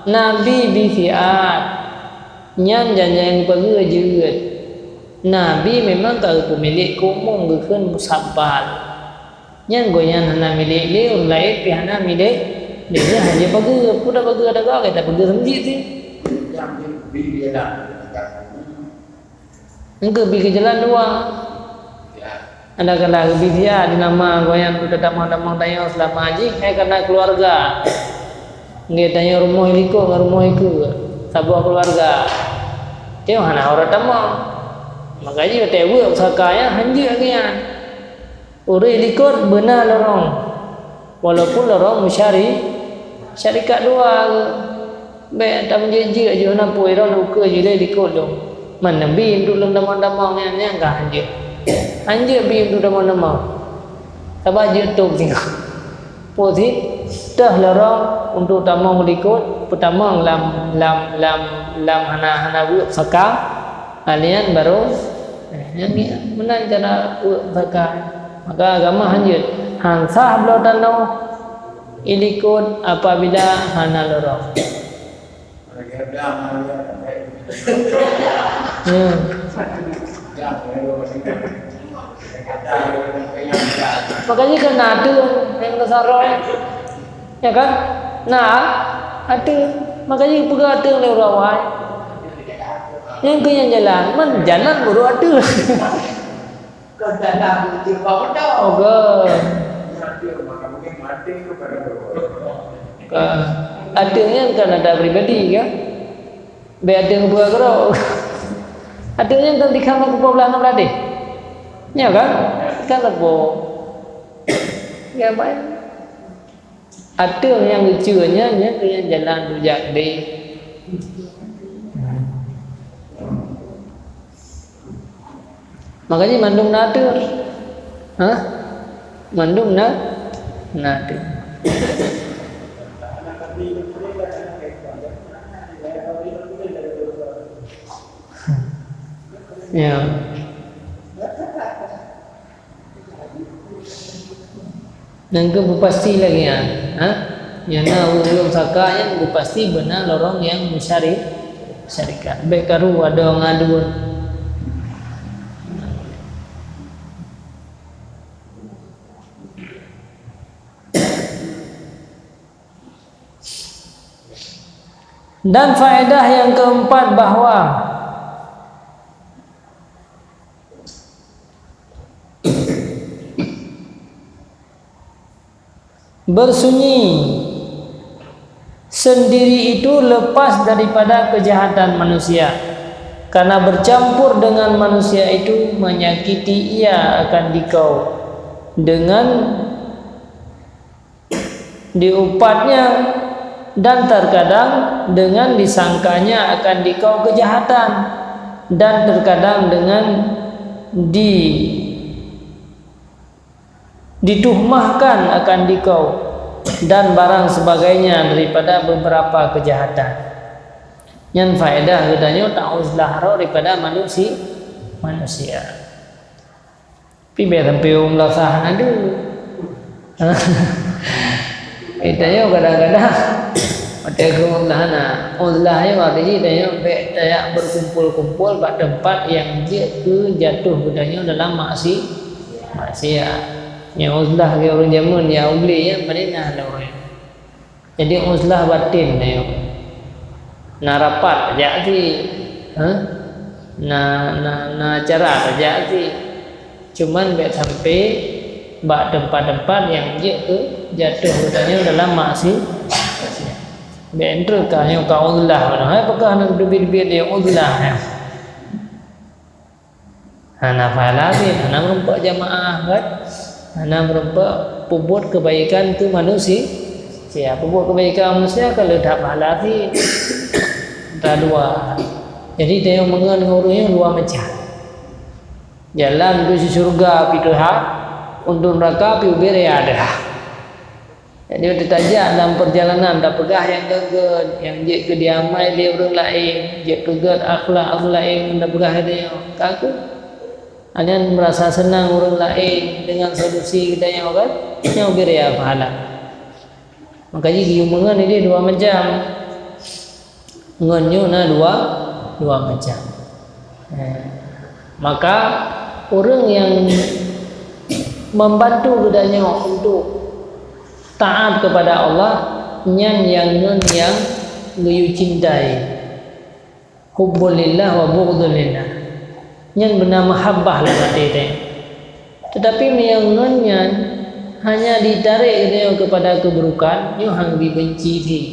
Na bi, bi siat. Nyan jan-jan geupageue jeuet. Na bi memang ka geupeumilék keu umum geukheun musabbal. Nyan gobnyan hana milék lé, ureueng laén pih hana milék lé. Nyan hana pageue, peue tapageue, tapageue, tapageue seumeujid sih. Engkeu bi keu jalan dua. Ada kala geubi siat di nama goyang keu teutamong-tamong tanyoe seulama jih, hai kana keuluwarga. Nggeh tanyoe rumoh likot ngon rumoh ikeue, saboh keuluwarga. Tanyoe hana uroe tamong. Maka jih watée weuek pusaka nyan, han jeuet keu nyan. Ureueng likot beuna lorong. Walaupun lorong musyari-, syarikat dua ke. Bèk tameujeuet-jeuet jih na peue, droeneuh ukeue jih lé likot lôn. Man neubi untuk lôn tamong-tamong nyan, nyan ka han jeuet. Han jeuet bi untuk tamong-tamong. Sabab jeuet tôb singoh. Peue cit, teuh lorong untuk tamong likot, peutamong lam, lam, lam, lam hana, hana weuek pusaka. Alian barô, eh, nyan meunan cara weuek pusaka. Maka agama han jeuet, han sah bloe tanoh ilikot apabila hana lorong. Ya. Makanya kan ada yang ke sarong. Ya kan? Nah, ateueng. Makajih peugah ateueng lé ureueng awai. Nyang keu nyang jalan, man jalan burok ateueng. Kon jalan menuju bak meudo. Oh, ke. Ke. Ateueng nyan kan ada pribadi, kan? Bèk ateueng buah keudroe. Ateueng nyan kan dikha ngon kupoh blah nam ladeh. Nya kan? Kan leuboh. Ya, baik. Ateueng nyang geuceue nyan, nyan keuh nyang jalan tujak deh. Makajih mandum na ateueng. Hah? Mandum na, na ateueng. Ya. Nyang keu beupasti lagèe nyan, ha? Nyang na ureueng saka nyan beupasti beuna lorong nyang meusyari-, syarikat. Bèk karu adoe ngon aduen. Dan faedah yang keempat bahwa bersunyi sendiri itu lepas daripada kejahatan manusia, karena bercampur dengan manusia itu menyakiti ia akan dikau dengan diupatnya, dan terkadang dengan disangkanya akan dikau kejahatan, dan terkadang dengan di-, dituhmahkan akan dikau, dan barang sebagainya daripada beberapa kejahatan. Nyan faedah geutanyoe tauzlah droe daripada manusi-, manusia. Tapi bèk sampai ureueng meurasa hana deuh. Geutanyoe kadang-kadang watèe keu uzlah na. Uzlah nyoe arti jih tanyoe bèk tajak berkumpul-kumpul bak teumpat nyang jeuet keu jatuh geutanyoe dalam maksi-, maksiat. Nyang uzlah keu ureueng jameun ya ubli ya, pane na lôn. Jadi uzlah batin na nyoe. Na rapat tajak cit. Hah? Na, na, na acara tajak cit. Cuman bèk sampai bak teumpat-teumpat nyang jeuet keu jatuh geutanyoe dalam maksi-, maksiat. Bèk enteuk ka nyoe ka uzlah meunan. Hai peugah na teubiet-biet lé uzlah nyoe. Hana pahala cit, hana meurumpok jamaah kan? Hana meurumpok peubuet keubaikan keu manusi-, sia. Peubuet keubaikan manusia ka le that pahala cit. Ka dua. Jadi, tanyoe meungon ngon ureueng nyoe dua macam. Jalan menuju syurga pih teuhah, untuk neraka pih ubé raya teuhah. Jadi, watèe tajak lam peurjalanan, tapeugah nyang gèt-gèt, nyang jeuet keu diamai lé ureueng laén, jeuet keu gèt akhlak ureueng laén, tapeugah lagèe nyoe. Ka kheueh. Nyan meurasa seunang ureueng laén deungon solusi geutanyoe kan? Nyoe ubé raya pahala. Maka jih geuyue meungon idéh dua macam. Ngon nyoe na dua, dua macam. Eh, maka ureueng nyang membantu geutanyoe untuk taat kepada Allah, nyan nyang ngon nyang geuyue cintai. Hubbul lillah wa bughdul lillah. Nyan beuna mahabbah lam até teuh. Tetapi meunyoe ngon nyan hanya ditarek geutanyoe kepada keuburukan, nyoe han geubi benci cit.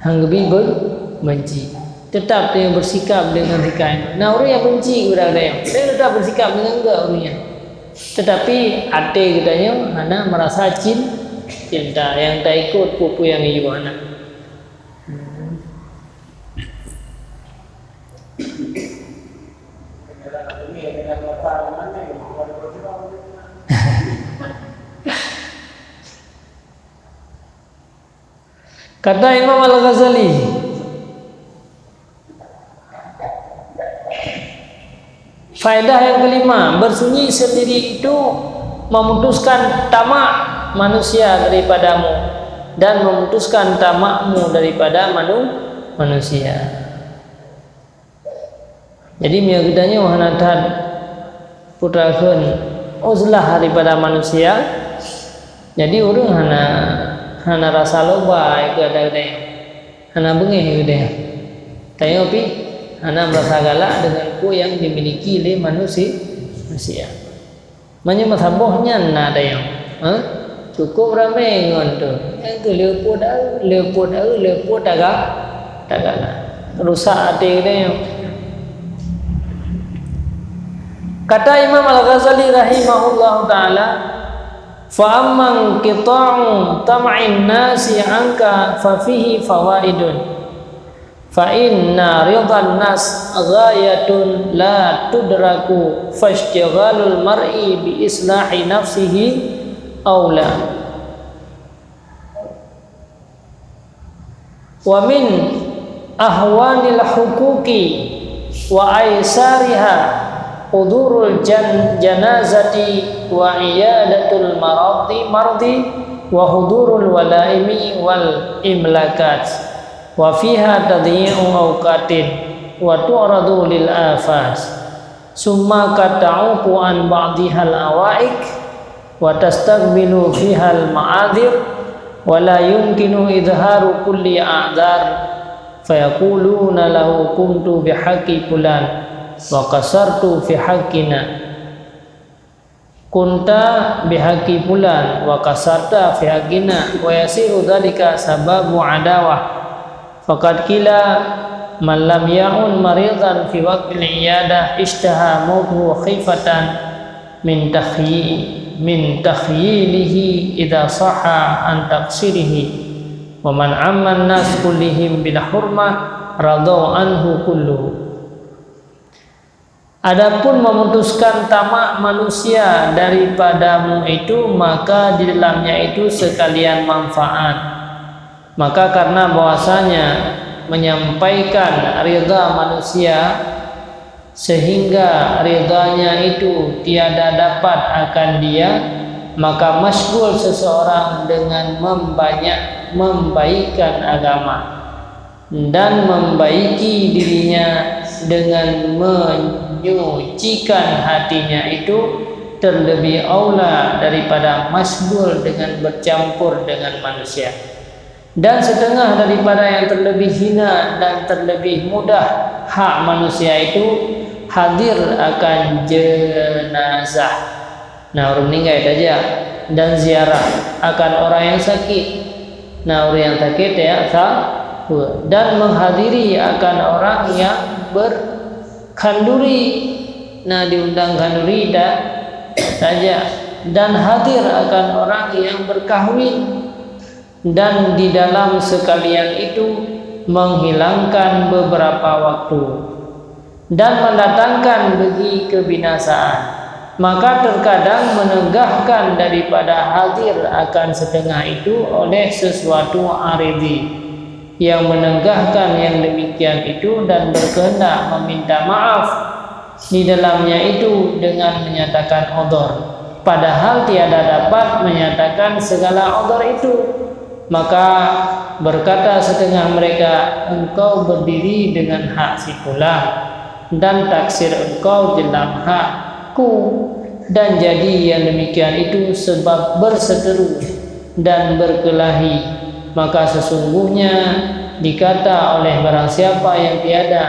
Han geubi ben-, benci. Tetap tanyoe bersikap dengan sikap. Na ureueng nyang benci kepada geutanyoe, tanyoe tetap bersikap dengan gèt ureueng nyan. Tetapi até geutanyoe hana merasa cin-, cinta, nyang taikot peue-peue nyang geuyue hana. Kata Imam Al-Ghazali, faedah yang kelima, bersunyi sendiri itu memutuskan tamak manusia daripadamu dan memutuskan tamakmu daripada manu-, manusia. Jadi, meunyoe geutanyoe hana that peue takheun uzlah daripada manusia, jadi ureueng hana, hana rasa loba keu geutanyoe, hana beungéh keu geutanyoe. Tanyoe pih hana meurasa galak deungon peue nyang dimiliki lé manusi-, manusia. Meunyoe meusaboh nyan na tanyoe, ha? Cukup ramé ngon tu. Nyang tu le peue taeu, le peue taeu, le peue taga-, tagala. Rusak até tanyoe. Kata Imam Al-Ghazali rahimahullahu taala, "Fa amma inqita'u tam'in nasi anka fa fihi fawaidun." Fa inna ridhan nas ghayatun la tudraku, fashtighalul mar'i bi islahi nafsihi aula. Wa min ahwanil huquqi wa aisariha hudurul jan-, janazati wa iyadatul maradi, mardi wa hudurul walaimi wal imlakat. Wa fiha tadyi'u awqatin wa tu'radu lil afat. Summa qad ta'uqu an ba'dihal awaiq wa tastaqbilu fihal ma'adzir wa la yumkinu idharu kulli a'dzar. Fayaquluna lahu qumtu bihaqqi fulan wa qasartu fi haqqina. Kunta bihaqqi fulan wa qasarta fi haqqina wa yasiru dzalika sababu adawah. Faqad qila, man lam ya'un maridan fi waqtil iyadah ishtaha mautuhu khifatan min takhyi-, min takhyilihi idza sahha an taqsirihi. Wa man amman nas kullihim bil hurmah radau anhu kulluhu. Adapun memutuskan tamak manusia daripadamu itu, maka di dalamnya itu sekalian manfaat. Maka karena bahwasanya menyampaikan ridha manusia, sehingga ridhanya itu tiada dapat akan dia, maka masyghul seseorang dengan membanyak membaikkan agama dan membaiki dirinya dengan menyucikan hatinya itu terlebih aula daripada masyghul dengan bercampur dengan manusia. Dan setengah daripada yang terlebih hina dan terlebih mudah hak manusia itu hadir akan jenazah. Nah, ureuëng meninggai tajak dan ziarah akan orang yang sakit. Nah, ureuëng yang sakit ya sa dan menghadiri akan orang yang berkhanduri. Nah, diundang khanduri ta- tajak dan hadir akan orang yang berkahwin. Dan di dalam sekalian itu menghilangkan beberapa waktu dan mendatangkan bagi kebinasaan, maka terkadang menegahkan daripada hadir akan setengah itu oleh sesuatu aridhi yang menegahkan yang demikian itu dan berkehendak meminta maaf di dalamnya itu dengan menyatakan udhur, padahal tiada dapat menyatakan segala udhur itu. Maka berkata setengah mereka, "Engkau berdiri dengan hak si fulan, dan taksir engkau jelam hakku." Dan jadi yang demikian itu sebab berseteru dan berkelahi. Maka sesungguhnya dikata oleh barang siapa yang tiada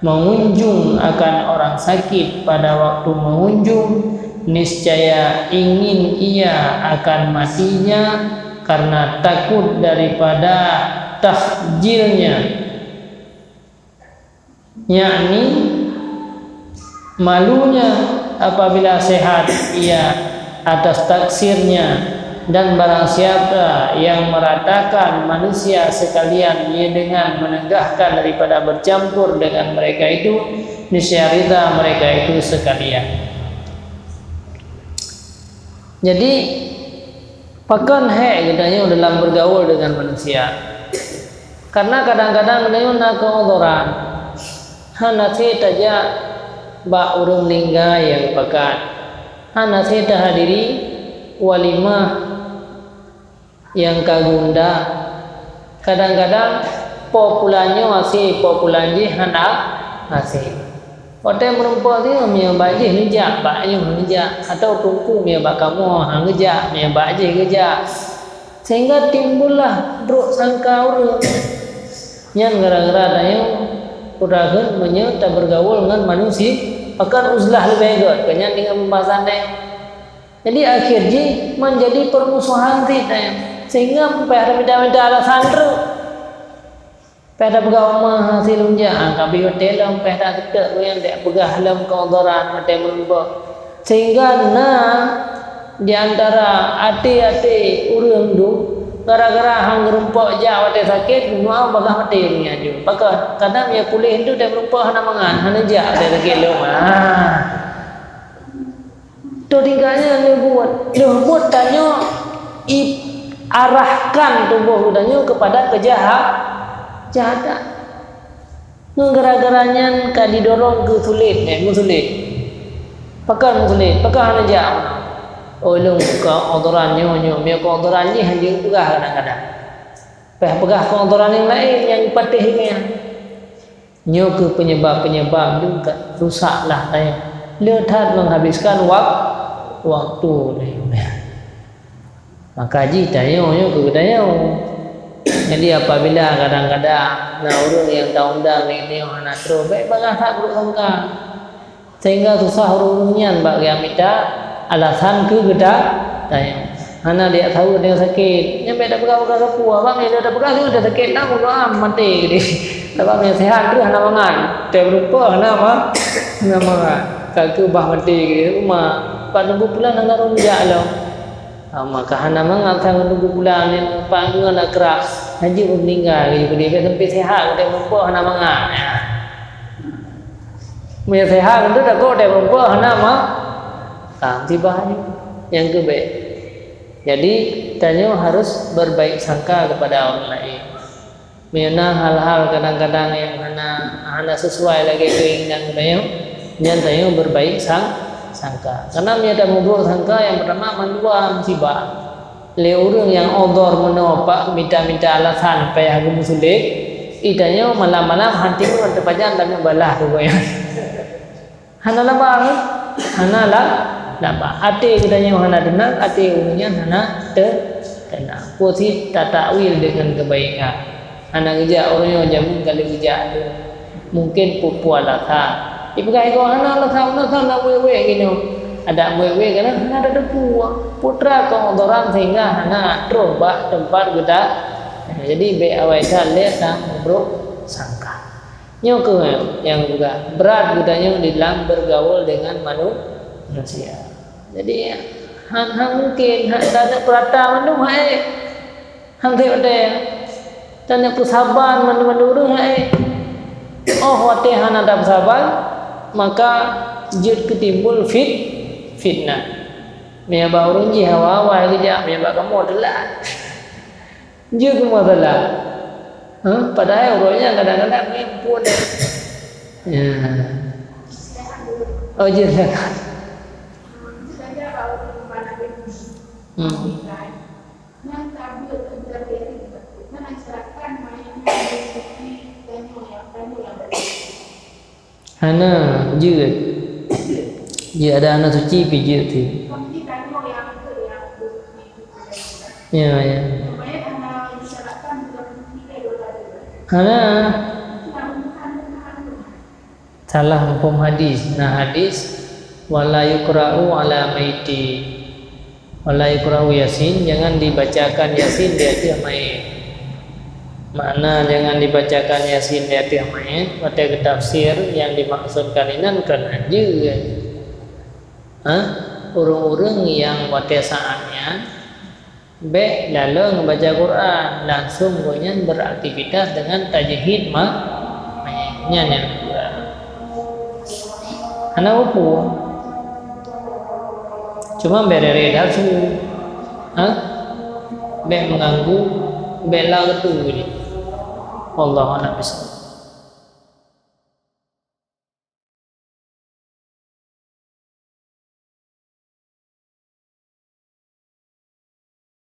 mengunjung akan orang sakit pada waktu mengunjung, niscaya ingin ia akan matinya karena takut daripada takhjilnya, yakni malunya apabila sehat ia atas taksirnya. Dan barang siapa yang meratakan manusia sekalian ia dengan menegahkan daripada bercampur dengan mereka itu, niscaya ridha mereka itu sekalian. Jadi, pakon hék geutanyoe dalam bergaul dengan manusia? Karena kadang-kadang geutanyoe na keudhoran. Hana sép tajak bak ureuëng meninggai nyang pakat. Hana sép tahadiri walimah nyang ka geuundang. Kadang-kadang po pulan nyoe hase, po pulan jih hana hase. Watée meurumpok nyoe, meunyoe bak jih neujak, bak nyoe hana neujak, atawa teungku meunyoe bak kamoe hana geujak, meunyoe bak jih geujak. Sehingga timbullah brok sangka ureuëng. Nyan gara-gara tanyoe peue takheun meunyoe tabergaul ngon manusia, pakon uzlah leubeh gét, keu nyan deungon pembahasan nyoe. Jadi akhir jih menjadi permusuhan cit, eh. Sehingga payah tamita-mita alasan treuk. Payah tapeugah uma hase lôn jak, ah, ka bri watée lom, payah taseutôt ureuëng nyang peugah lom keudhoran watée meurumpok. Sehingga na di antara até-até ureuëng tu, gara-gara han geurumpok jak watée sakét, meu'ah bagah maté ureuëng nyan ju. Pakon, kadang meunyoe puléh tu watée meurumpok hana mangat, hana jak watée sakét lom. Ah. Toh tingkatnya leubuet. Leubuet tanyoe i-, arahkan tuboh geutanyoe kepada keujaha-, kejahatan. Ngon gara-gara nyan ka didorong keu sulet, eh, meusulet. Pakon meusulet? Pakon hana jak? Oh, lôn keu odoran nyoe, nyoe. Meunyoe keu odoran jih hana jipeugah kadang-kadang. Payah peugah keu odoran nyang laén nyang patéh nyan. Nyoe kheueh penyebab-penyebab juga rusaklah tanyoe. Le that menghabiskan wak-, waktu tanyoe. Maka jih tanyoe nyoe keu geutanyoe. Jadi apabila kadang-kadang na ureuëng nyang taundang lé tanyoe hana troh, bék bagah that brok sangka. Sehingga susah ureuëng nyan bak geumita alasan keu geuta-, tanyoe. Hana dijak saweue tanyoe sakét. Nyan bék tapeugah-peugah sapeue, abang nyoe tapeugah lé sakét na meudoa maté geude. Sabab nyang sehat tu hana mangat. Teuh rupa hana ma-, hana mangat. Ka keu bah maté geude uma. Pat nunggu pulan hana rhom jak lom. Ha, maka hana mangat sang nunggu pulan nyan pat ngon na keurah. Hana jeuet meuninggai geude, geude sampai sehat, geude rupa hana mangat. Ya. Meunyoe sehat, tentu takot deh meureumpok hana ma-, ka, meusiba nyoe nyang keubit. Jadi, tanyoe harus berbaik sangka kepada orang lain. Meunyoe na hal-hal kadang-kadang nyang hana, hana sesuai lagée keinginan geutanyoe, nyan tanyoe berbaik sang-, sangka. Karena meunyoe tameubrok sangka, nyang pertama mandua musibah. Lé ureuëng nyang odor meunoe pak minta-minta alasan payah geumeusulet, itanyoe malam-malam hati nyoe teupajan tanyoe balah keu gobnyan. Hana laba, hana la-, laba. Até geutanyoe hana teunang, até ureuëng nyan hana te-, teunang. Peue sit tatakwil deungon keubaikan. Hana geujak ureuëng nyoe jameun ka lheueh geujak lé. Mungken peue-peue alasan. Ipeugah iko hana alasan, alasan dak wék-wék geunoe. Adak wék-wék kana hana tateupeue. Putra keodoran sehingga hana troh bak teumpat geuda. Jadi bék awai that lé tameubrok sangka. Nyoe kheueh nyang peugah brat geutanyoe di dalam bergaul dengan manu-, manusia. Jadi, han, han mungkin, han, taneuk peurata mandum hai. Han teuh watée. Taneuk peusaban mandum-mandum ureuëng hai. Oh, watée hana tapeusaban, maka jeuet keu timbul fit-, fitnah. Meunyoe bak ureuëng jih hawa-hawa geujak, meunyoe bak kamoe teulat. Jeuet keu masalah. Ha? Padahai uroe nyan kadang-kadang meuimpun. Ya. Oh, jeuet. Hmm. Hana, jeuet. Jeuet ada hana suci pih jeuet tu. Ya, ya. Hana. Salah muphom hadis. Nah, hadis, "Wala yuqra'u ala maiti." Wala yuqra'u Yasin, jangan dibacakan Yasin di ateueh mayét. Makna jangan dibacakan Yasin di ateueh mayét, watée geutafsir nyang dimaksudkan inan kon jeuet. Ha? Ureuëng-ureuëng nyang watée saát nyan bék lalong baca Quran, langsung gobnyan beraktivitas dengan tajhid ma-, mayét. Nyan nyang dua. Hana peue-peue. Cuma bék rere that su. Ha? Bék mengganggu, bék la geutu jih. Wallahu a'lam bishawab.